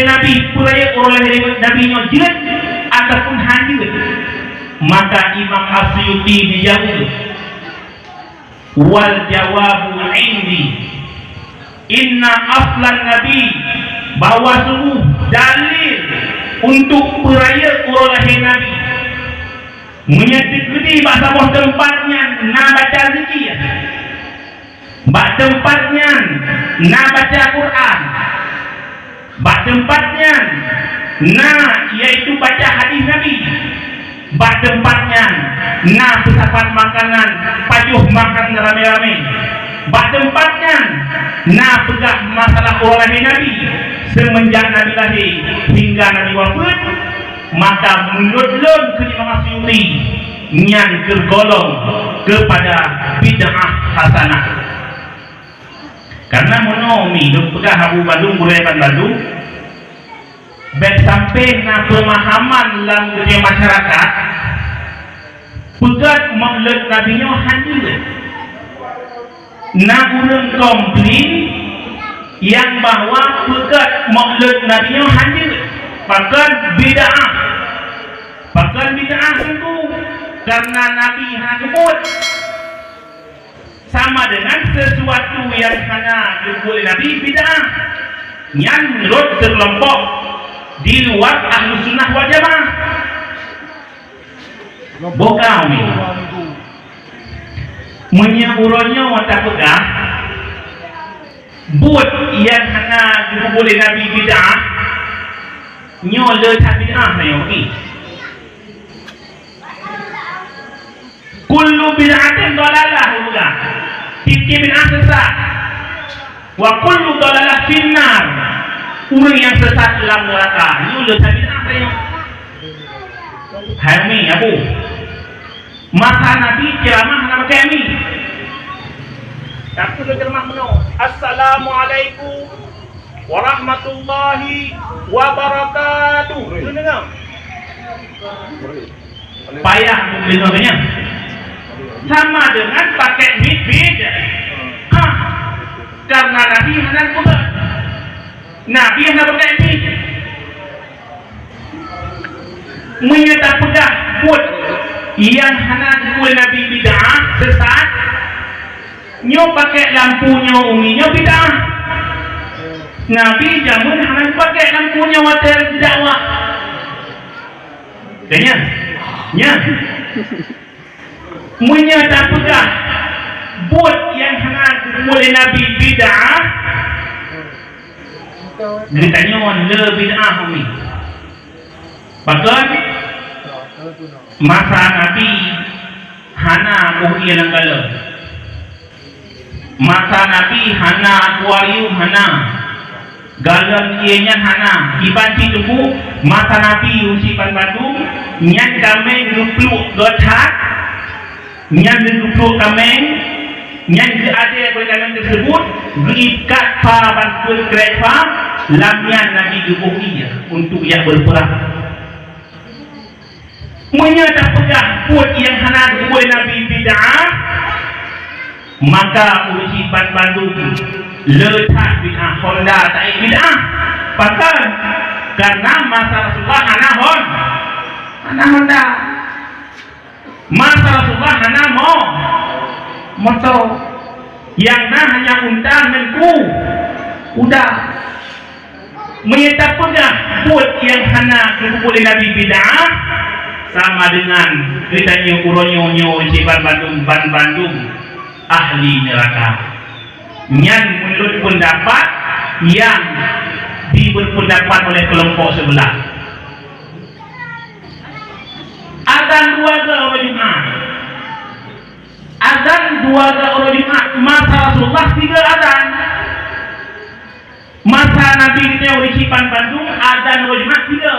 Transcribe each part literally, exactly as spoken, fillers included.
Nabi, peurayeuk uroe lahé Nabi nyoe jeuet ataupun hana jeuet? Maka Imam As-Suyuti jijaweueb, "Wal jawabu indi, inna aslan Nabi, bahwa sungguh dalil untuk peurayeuk uroe lahé Nabi." Meunyoe teukeudi bak saboh teumpat nyan na baca zikir, bak teumpat nyan na baca Quran, bak teumpat nyan na, yaitu baca hadis Nabi, bak teumpat nyan na peusapat makanan, pajoh makan ramé-ramé, bak teumpat nyan na peugah masalah uroe lahé Nabi, seumeunjak Nabi lahé hingga Nabi wafeuet, maka meunurot lôn keu Imam As-Suyuti, nyan tergolong kepada bid'ah hasanah. Karena meunoe mi lôn peugah Abu Bandung, gurée ban Bandung, bék sampai na peumahaman lam geutanyoe masyarakat, peugét Maulud Nabi nyoe hana jeuet. Na ureuëng komplain nyang bahwa peugét Maulud Nabi nyoe hana jeuet, pakon bid'ah. Pakon bid'ah teungku? Karena Nabi hana geubuet. Sama dengan sesuatu nyang hana geubuet lé Nabi bid'ah. Nyan meunurot seukelompok di luar Ahlussunnah wal Jamaah. Boh kami. Meunyoe uroe nyoe tapeugah, buet nyang hana geubuet lé Nabi bid'ah, nyoe le that bid'ah nyoe. Kullu bid'atin dhalalah, ulang. Tiep-tiep bid'ah sesat. Wa kullu dhalalah finnar. Ureuëng nyang sesat lam neuraka. Nyoe le that bid'ah nyoe. Hai mi, Abu. Masa Nabi ceramah hana pakai mi. Tapi lôn ceramah meunoe, "Assalamualaikum warahmatullahi wabarakatuh." Lôn deungoe. Payah deungoe nyan. Sama dengan pakai mic beda. Ha. Karena Nabi hana geupeugah. Nabi hana pakai mic. Meunyoe tapeugah buet nyang hana geubuet Nabi bid'ah, sesat, nyoe pakai lampu nyoe umi nyoe bid'ah. Nabi jameun hana geupakai lampu nyoe watée dakwah. Ka nyan? Nyan. Meunyoe tapeugah buet nyang hana geubuet lé Nabi bid'ah, geutanyoe le bid'ah umi. Pakon? Masa Nabi hana boh ié lam galon. Masa Nabi hana akuarium, hana. Galon ié nyan hana. Kiban cit teungku, masa Nabi usi ban bandum, nyan kaméng geupluek gét that, nyan geupluek kaméng, nyan geuadée bak kaméng teuseubut, geuikat fa ban peuet krek fa, lam nyan Nabi geuboh ié untuk jak beupeurang. Meunyoe tapeugah buet nyang hana geubuet Nabi bid'ah, maka ureuëng syiek ban bandum le that bid'ah, honda taék bid'ah. Pakon? Karena masa Rasulullah hana hon, hana honda. Masa Rasulullah hana mo, moto. Nyang na hanya unta ngon ku, kuda. Meunyoe tapeugah buet nyang hana geubuet lé Nabi bid'ah, sama dengan geutanyoe uroe nyoe nyoe siban bandum ban bandum ahli neuraka. Nyan meunurot peundapat nyang diberpendapat oleh kelompok sebelah. Azan dua ga uroe Jumat. Azan dua ga uroe Jumat. Masa Rasulullah tiga azan. Masa Nabi geutanyoe ureuëng syiek ban bandum, azan uroe Jumat tiga.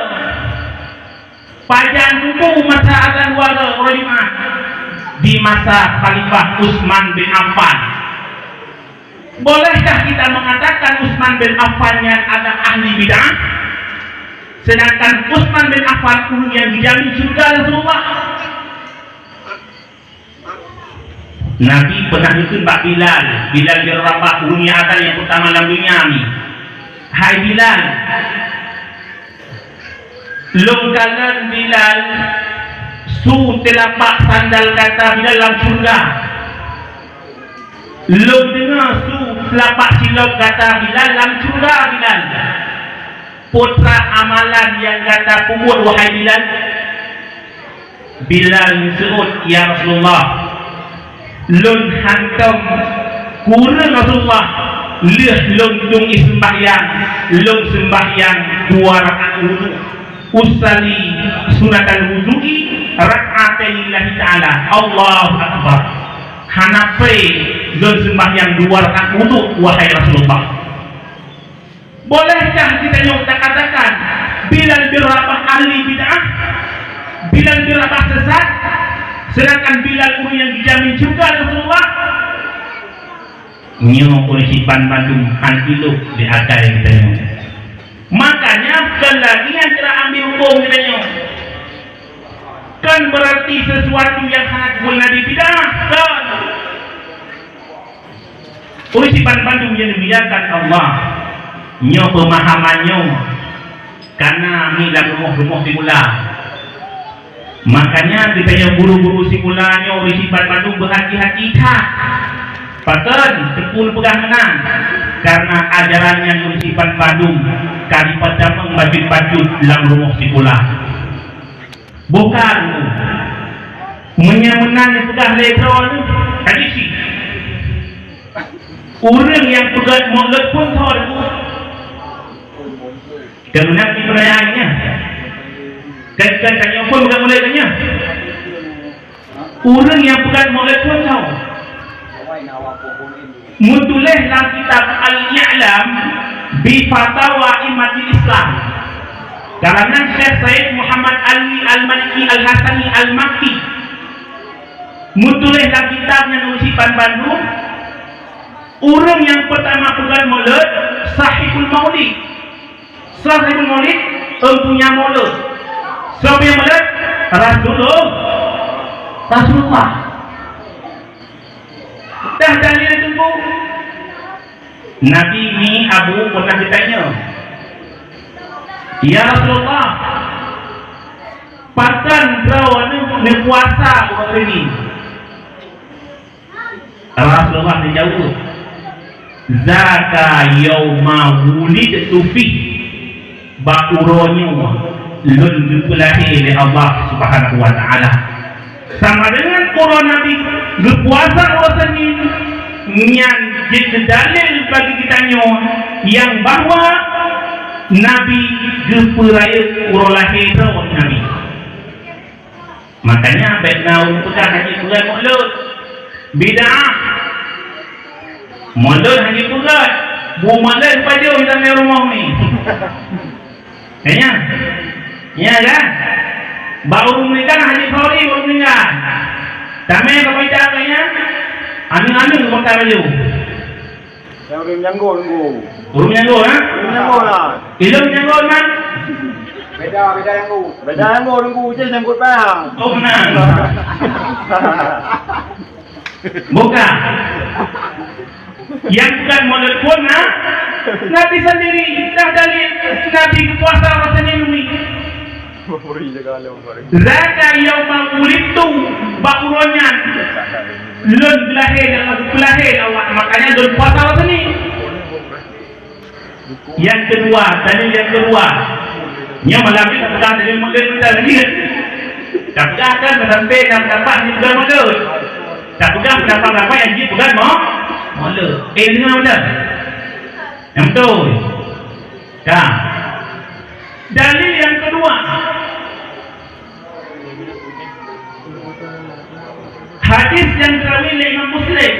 Pajan teungku masa azan dua ga uroe Jumat? Di masa Khalifah Utsman bin Affan. Bolehkah kita mengatakan Utsman bin Affan nyan adalah ahli bid'ah? Sedangkan Utsman bin Affan ureuëng nyang dijamin syurga Rasulullah. Nabi pernah geukheun bak Bilal, Bilal bin Rabah, ureuëng nyang azan nyang peurtama lam donya nyoe, "Hai Bilal, Lôn kalon Bilal, su teulapak sandal gata Bilal lam syeuruga. Lôn deungoe su teulapak silop gata Bilal lam syeuruga, Bilal. Peue teuma amalan nyang gata peubuet, wahai Bilal? Bilal geuseuôt, "Ya Rasulullah, lôn hantom kureueng Rasulullah, lheueh lôn tueng ié seumbahyang, lôn seumbahyang dua rakaat wudu. Usalli sunnatal wudu'i rak'ataini lillahi ta'ala." Allahu Akbar. Hana pé lôn seumbahyang dua rakaat wudu, wahai Rasulullah. Bolehkah geutanyoe takatakan Bilal bin Rabah ahli bid'ah? Bilal bin Rabah sesat? Sedangkan Bilal ureuëng nyang dijamin syeuruga lé Rasulullah? Nyoe ureuëng siban bandum han ilok di akai geutanyoe. Makanya, sekali lagi, nyang cara ambil hukum geutanyoe. Kan berarti sesuatu nyang hana geubuet Nabi bid'ah, kan? Ureuëng siban bandum nyang dimuliakan Allah, nyoe peumahaman nyoe kana miet lam rumoh-rumoh sikula. Makanya geutanyoe guru-guru sikula nyoe ureuëng siban bandum beuhati-hati that. Pakon Teungku neupeugah meunan? Karena ajaran nyan ureuëng siban bandum ka jipeutamong bacut-bacut lam rumoh sikula. Bukan. Meunyoe meunan neupeugah lé droeneuh, tadi cit. Ureuëng nyang peugét mulod pun tho, Teungku. Keuneuk di peurayaan nyan. Kan, kan tanyoe pun peugét mulod nyan. Ureuëng nyang peugét mulod pun tho. Meutuléh lam kitab Al-I'lam bi Fatawa A'immatil Islam, karangan Syekh Said Muhammad Alwi Al-Maliki Al-Hasani Al-Makki. Meutuléh lam kitab nyan ureuëng siban bandum, ureuëng nyang peurtama peugét mulod Sahibul Maulid. Soe nyang maulid? Empunya maulid. Soe nyang maulid? Rasulullah. Rasulullah. Dah dalil Teungku. Nabi ni Abu pernah ditanya, "Ya Rasulullah, pakon droeneuh neupuasa uroe Seunin?" Rasulullah geujaweueb, "Zaka yauma wulidtu fih, bak uroe nyoe lôn geupeulahé lé Allah Subhanahu wa Ta'ala." Sama deungon uroe Nabi geupuasa uroe Seunin, nyan jeuet keu dalil bagi geutanyoe nyang bahwa Nabi geupeurayeuk uroe lahé droe Nabi. Makanya, bék na ureuëng peugah hana jipeugét mulod. Bid'ah. Mulod hana jipeugét. Bu mulod pajoh di dalam rumoh ni. Ya, ya. Ya, kan? Bak ureuëng meuninggai hana jikheuri ureuëng meuninggai. Tamé ka baca, kan, ya? Aneuëk-aneuëk bangkai baju. Nyang ureuëng meunyanggô, Teungku. Ureuëng meunyanggô, ha? Ureuëng meunyanggô lah. Ilôn meunyanggô, man? Beda, beda nyang ku. Beda nyang ku, Teungku. Cit nyang ku payah. Oh, meunan. Bukan. Nyang bukan mulod pun, ha? Nabi sendiri dah dalil Nabi geupuasa rasa nyang umi. Zaka yauma wulidtu, bak uroe nyan lôn geulahé dan lôn geulahé lé Allah, makanya lôn puasa uroe Seunin. Yang kedua, dalil yang kedua. Nyoe malam ni tapeugah dalil mulod mantong lagi. Tapeugah kan sampai nyang pendapat ni bukan mulod. Tapeugah pendapat-pendapat nyang jih bukan mo-, mulod. Eh, dengar betul. Yang betul. Dah. Dalil yang kedua, hadis yang dirawi oleh Imam Muslim.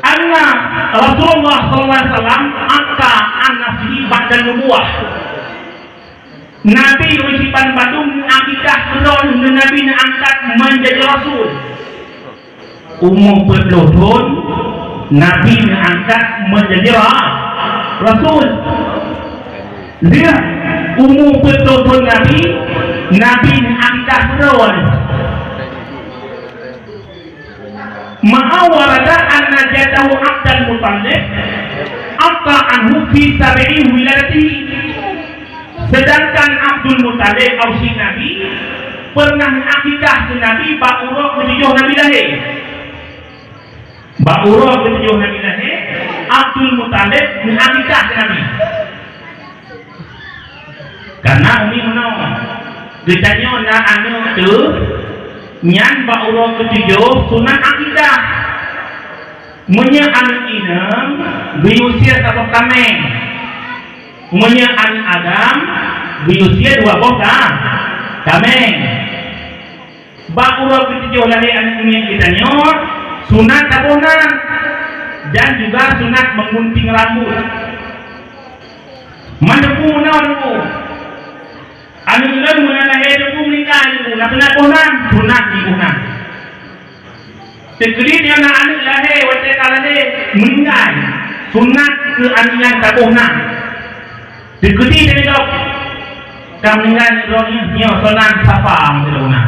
Anna Rasulullah sallallahu alaihi wasallam aqqa an nafsihi ba'da nubuwah. Nabi ureuëng siban bandum akikah keudroe Nabi neuangkat menjadi rasul. Umu peuet ploh thon, Nabi neuangkat menjadi ra-, rasul. Lihat, umu peuet ploh thon Nabi, Nabi neuangkat keudroe. Ma'a warada anna jaddahu Abdul Muttalib aqqa anhu fi sabi'i wiladatihi. Seudangkan Abdul Muthalib, Absyi Nabi, peureunah akikah keu Nabi bak uroe keutujoh Nabi lahé. Bak uroe keutujoh Nabi lahé, Abdul Muthalib meuakikah keu Nabi. Karena umi meunoe, geutanyoe na aneuk teuh, nyan bak uroe keutujoh sunat akikah. Meunyoe aneuk inong, geuyue sie saboh kaméng. Meunyoe aneuk agam, geuyue sie dua boh ka-, kaméng. Bak uroe keutujoh lahé aneuk miet geutanyoe, sunat saboh nan, dan juga sunat menggunting rambut. Man teupeu meunoe teupeu. Aneuk lôn meunan lahé teupeu meuninggai teupeu, na sunat boh nan, sunat di boh nan. Teukeudi nyoe na aneuk lahé, watée ka lahé, meuninggai, sunat keu aneuk nyan saboh nan. Teukeudi teuh gob ka meuninggai nyoe droe nyoe, nyoe sunat safa meusidroe na.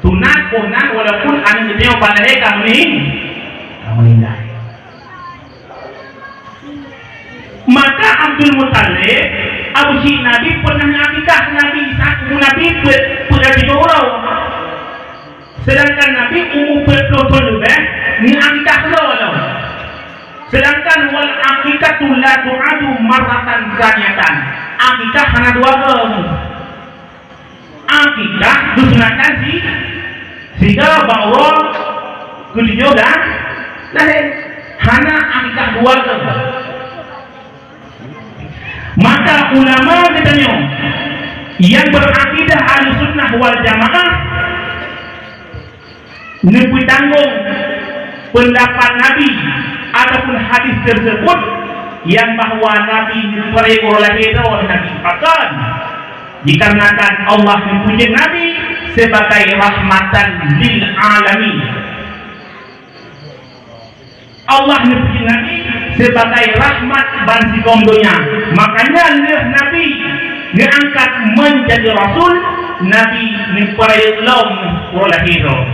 Sunat boh nan walaupun aneuk geutanyoe ban lahé ka meuning-, ka meuninggai. Maka Abdul Muthalib, Absyi Nabi, peureunah akikah Nabi saat umur Nabi peuet, peuet tujoh uroe. Seudangkan Nabi umu peuet ploh thon leubeh, neuakikah keudroe lom. Seudangkan wal aqiqatu la tu'adu marratan tsaniyatan. Akikah hana dua kali. Akikah geusunatkan si, siga bak uroe keutujoh dan lahé. Hana akikah dua kali. Maka ulama geutanyoe nyang berakidah Ahlussunnah wal Jamaah neupeutanggong peundapat Nabi ataupun hadis teusebut nyang bahwa Nabi neupeuraya uroe lahé droe Nabi. Pakon? Dikarenakan Allah neupeujieb Nabi sebagai rahmatan lil alamin. Allah neupeujieb Nabi sebagai rahmat ban sigom donya. Makanya lheueh Nabi neuangkat menjadi rasul, Nabi neupeuraya lom uroe lahé droe.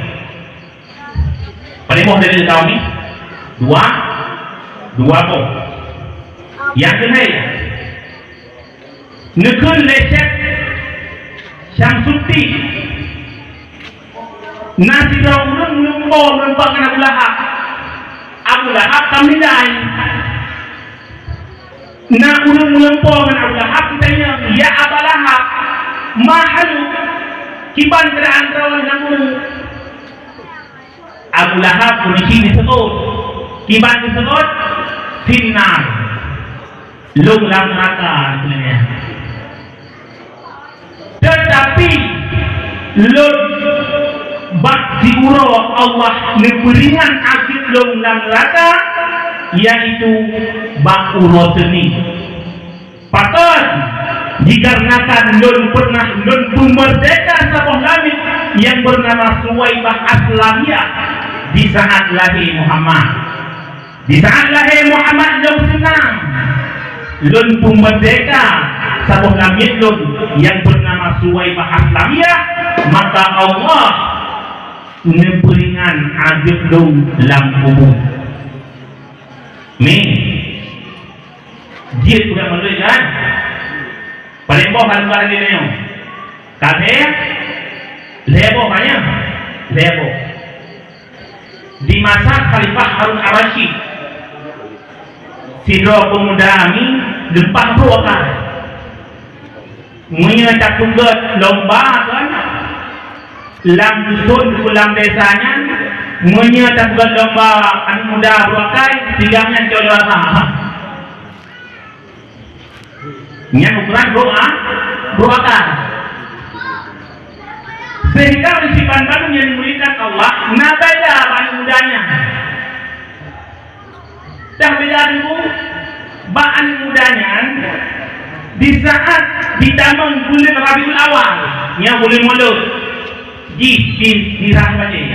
Padum boh dalil kaum ni? Dua, dua boh. Nyang keuhai, neukheun lé Syekh Syamsuddin, na sidroe ureuëng meulumpoe meureumpok ngon Abu Lahab. Abu Lahab ka meuninggai. Na ureuëng meulumpoe ngon Abu Lahab geutanyong, "Ya Aba Lahab, ma haluk? Kiban keuadaan droe lam ureuëng?" Abu Lahab kondisi disebut. Kiban disebut, "Finnar." Lôn lam neuraka, geutanyoe. Teutapi lôn bak siuroe Allah neupeuringan azeub lôn lam neuraka, yaitu bak uroe Seunin. Pakon? Dikarenakan lôn pernah lôn peumeurdeka saboh lamiet nyang beunama Suwaibah Aslamiyah di saat lahé Muhammad. Di saat lahé Muhammad lôn seunang, lôn peumeurdeka saboh lamiet lôn nyang beunama Suwaibah Aslamiyah, maka Allah neupeuringan azeub lôn lam kubu. Min. Jeuet budak mandum kan? Paléng boh hana lagée nyoe. Ka lhée, lhée boh ka nyan? Lhée boh. Di masa Khalifah Harun Ar-Rasyid, sidroe peumuda mi leupah brôk akai. Meunyoe tapeugét lomba kan, lam duson atawa lam desa nyan, meunyoe tapeugét lomba aneuëk muda brôk akai, tinggai nyan cok juara. Nyan ukuran brôk a-, brôk akai. Sehingga ureuëng siban bandum nyang dimuliakan Allah, na beda bak aneuëk muda nyan. Dah beda teungku, bak aneuëk muda nyan, di saat di tamong buleuen Rabiul Awal, nyang buleuen Molod, jih di, dirhah bajée.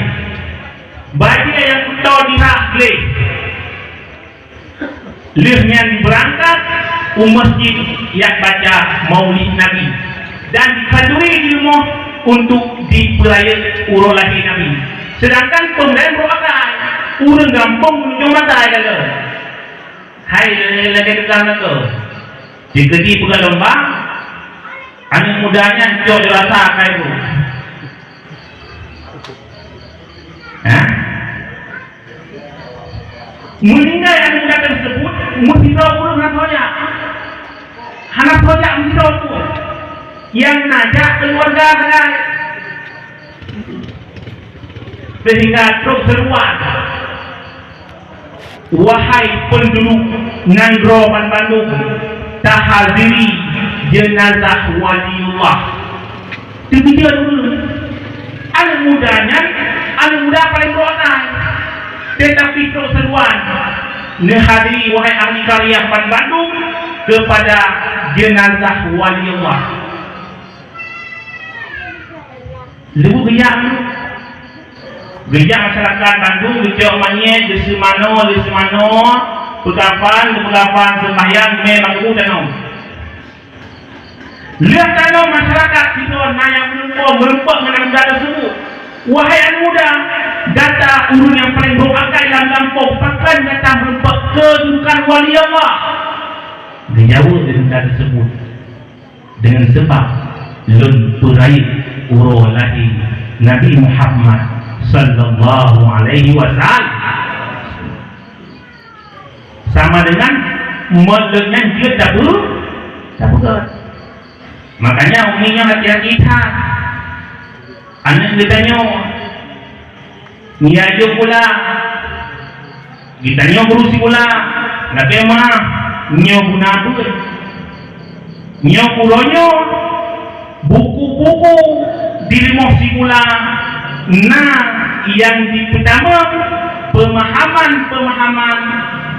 Bajée nyang kuto dirhah gleh. Lheueh nyan beurangkat u masjid jak baca Maulid Nabi dan dikhanduri di rumoh untuk dipeurayeuk uroe lahé Nabi. Seudangkan peungéh brôk akai, ureuëng gampông meunujong mata ka lheueh. Hai lagée tukang nako. Dikeudi peugah lomba, Aneuk muda nyan cok rasa kai bu. Hah? Meuninggai aneuk muda tersebut, meusidroe ureueng hana soe jak. Hana soe jak meusidroe pun. Nyang na jak keuluwarga sagai. Sehingga trok seruan, "Wahai penduduk nanggroe banmandum, tahadiri jeunazah waliullah." Teukeujot ureueng. Aneuk muda nyan, aneuk muda paleng brok nyan. Teutapi trok seruan, "Neuhadiri, wahai ahli qaryah banmandum, keupada jeunazah waliullah." Lheuh geujak, geujak masyarakat bandum, geucok manyét, geuseumanoe, geuseumanoe, peukafan, geupeukafan, seumbahyang, mé bak kubu tanoh. Lheuh tanoh masyarakat sidroe na nyang meureumpok, meureumpok ngon aneuk muda tersebut. "Wahai aneuk muda, gata ureueng nyang paleng brok akai lam gampông, pakon gata meureumpok keu julukan wali Allah?" Geujaweueb aneuk muda tersebut, "Deungon seubab lôn peurayeuk uroe lahé Nabi Muhammad sallallahu alaihi wasallam." Sama dengan mulut nyan jeuet tabu-, tapeugöt. Makanya umi nyoe hati-hati that. Aneuk geutanyoe, nyan jeuet sikula. Geutanyoe guru sikula, lakée meu'ah, nyoe guna beuet. Nyoe uroe nyoe, buku-buku di rumoh sikula na nyang jipeutamong peumahaman-peumahaman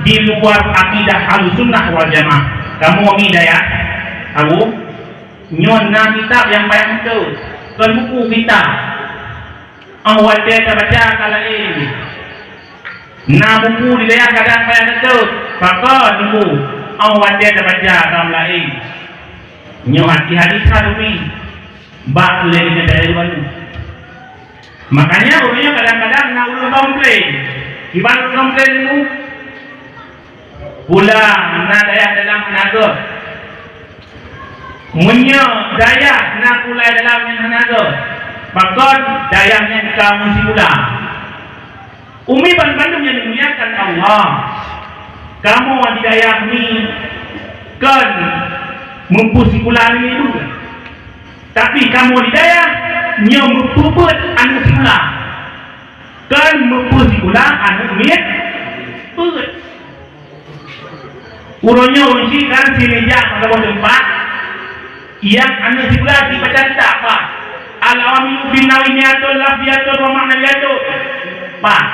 di luwa akidah Ahlussunnah wal Jamaah. Kamoe mi dayah, Abu, nyoe na kitab nyang payah beutôi, kon buku kitab. Óh watée tabaca ka laén. Na buku di dayah kadang payah teutot, pakon buku. Óh watée tabaca ka laén. Nyoe hati-hati that umi bak lé nyan dayah baru. Makanya ureueng nyoe kadang-kadang na ureueng komplain. Kiban ureueng komplain dulu? Pula na dayah dalam hana göt. Meunyoe dayah na pula dalam nyang hana göt, pakon dayah nyan ka meusikula? Umi banmandum nyang dimuliakan Allah, kamoe di dayah ni kon meupeusikula nibeuet. Tapi kamoe di dayah nyoe meupeubuet aneuk sikula. Kon meupeusikula aneuk miet beuet. Uroe nyoe ureueng chik kan sinijak bak saboh teumpat, nyang aneuk sikula jibaca kitab, Pak. Al-Awamilu bin Nawawi miatun lafziyatun wa ma'nawiyatun. Pak.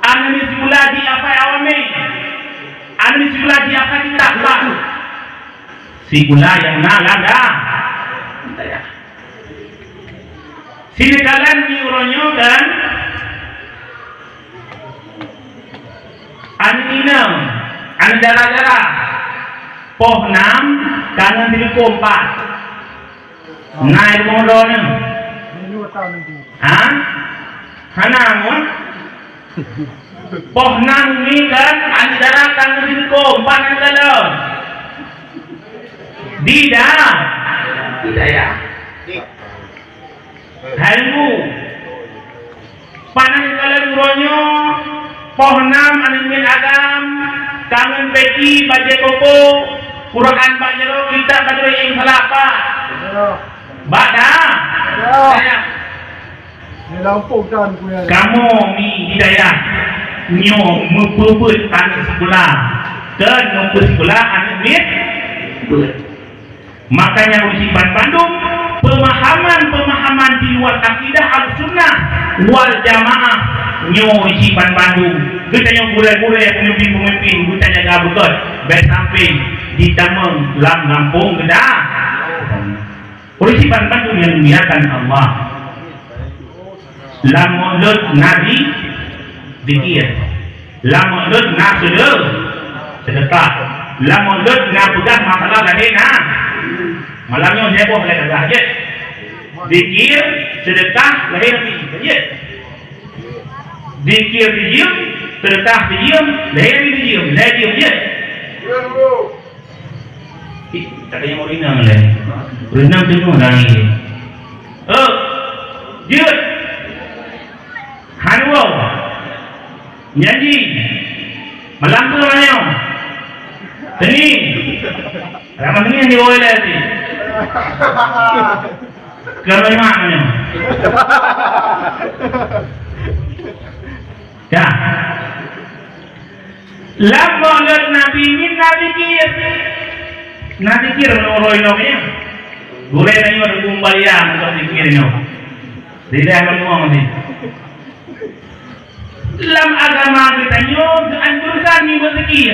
Aneuk sikula jihafai awamil. Aneuk sikula jihafai kitab, Pak. Sikula nyang na lam da-, dayah. Sineukala mi uroe nyoe kan, aneuk inong, aneuk dara-dara, poh nam ka ngon sileukong pat. Na ilmu droeneuh? Ha? Hana ngon? Poh nam ni kan, aneuk dara ka ngon sileukong, pat aneuk dalam. Di da-, di dayah. Hai bu, panan kalian uroe nyoe, poh nam aneuk miet agam, kangen peci, bajée koko, Quran bak jaroe, kitab bak jaroe, im salah apa? Bak da-, dayah. Kamoe mi di dayah nyoe meupeubuet aneuk sikula, kon meupeusikula aneuk miet beuet. Makanya ureueng chik banmandum, pemahaman-pemahaman di luar akidah Ahlussunnah wal Jamaah nyoe ureueng chik banmandum. Geutanyoe gurée-gurée, peumimpin-peumimpin, geutanyoe jaga beutôi, bék sampai jitamong lam gampông geuda. Ureueng chik banmandum nyang dimuliakan Allah. Lam mulut na di-, zikir. Lam mulut na seude-, seudeukah. Lam mulut na peugah masalah lahé na. Malam nyoe heboh lé peugah jeuet. Zikir, seudeukah, lahé Nabi. Jeuet. Zikir dijeuem, seudeukah dijeuem, lahé Nabi dijeuem. Lahé jeuem jeuet. Katanya mau rinang leh. Rinang tengok lagi. Oh, jeuet. Hanwo. Nyanyi. Malam tu nanya. Seni. Ramah seni yang dibawa lagi. Kalau mak nanya. Dah. Lam maulid Nabi min na zikir. Na zikir meunuroi lom nyan. Gurée tanyoe dukung baliang untuk zikir nyoe. Lidah lom ngon ni. Lam agama geutanyoe geuanjurkan ni beuzikir.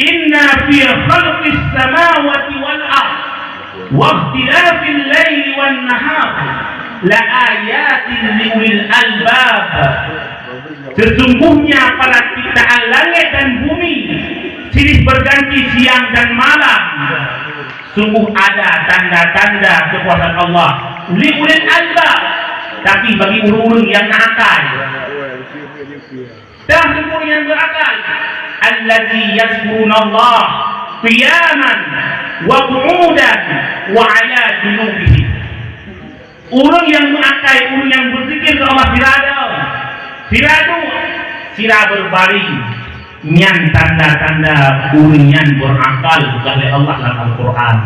Inna fi khalqis samawati wal ard wa ikhtilafil laili wan nahar la ayatin li ulil albab. Sesungguhnya pada ciptaan langit dan bumi, silih berganti siang dan malam, sungguh ada tanda-tanda kekuasaan Allah li ulil albab, tapi bagi ureuëng-ureuëng yang akai. Dan syukur yang berakal. Allazi yazkurunallaha qiyaman wa qu'udan wa ala junubihim. Ureuëng yang meuakai, ureuëng yang beuzikir keu Allah sira dong, sira duek, sira beurbaring, nyan tanda-tanda ureuëng nyan beurakal, bukan lé Allah lam Al-Qur'an.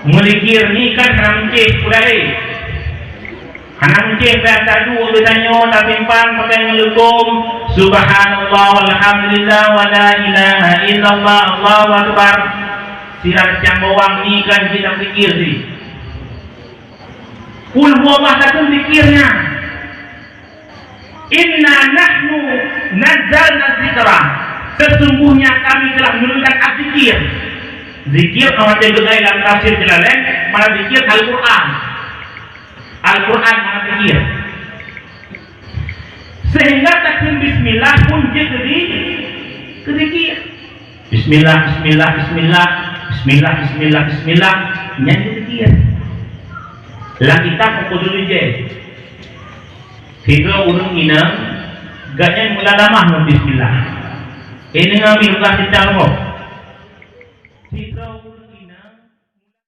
Meulikir ni kan hana meuncéh pulai. Hana meuncéh payah taduek geutanyoe tapimpang pakai ngeuleukom, "Subhanallah, walhamdulillah, wa la ilaha illallah, Allahu akbar." Sira cang bawang ni kan jeuet tafikir sih. Qul huwallah takheun zikir nyan. Inna nahnu nazzalna dzikra. Sesungguhnya kami telah menurunkan az-zikir. Zikir kalau teugegai lam tafsir Jalalain, mana zikir Al-Quran. Al-Quran mana zikir. Sehingga takheun bismillah pun jeuet keu di-, keu zikir. Bismillah, bismillah, bismillah, bismillah, bismillah, bismillah, nyan zikir. Lam kitab Uqudul Rijal. Sidroe ureuëng inong, gobnyan mula lamah ngon bismillah. Ini ngambil bukan sitang roh.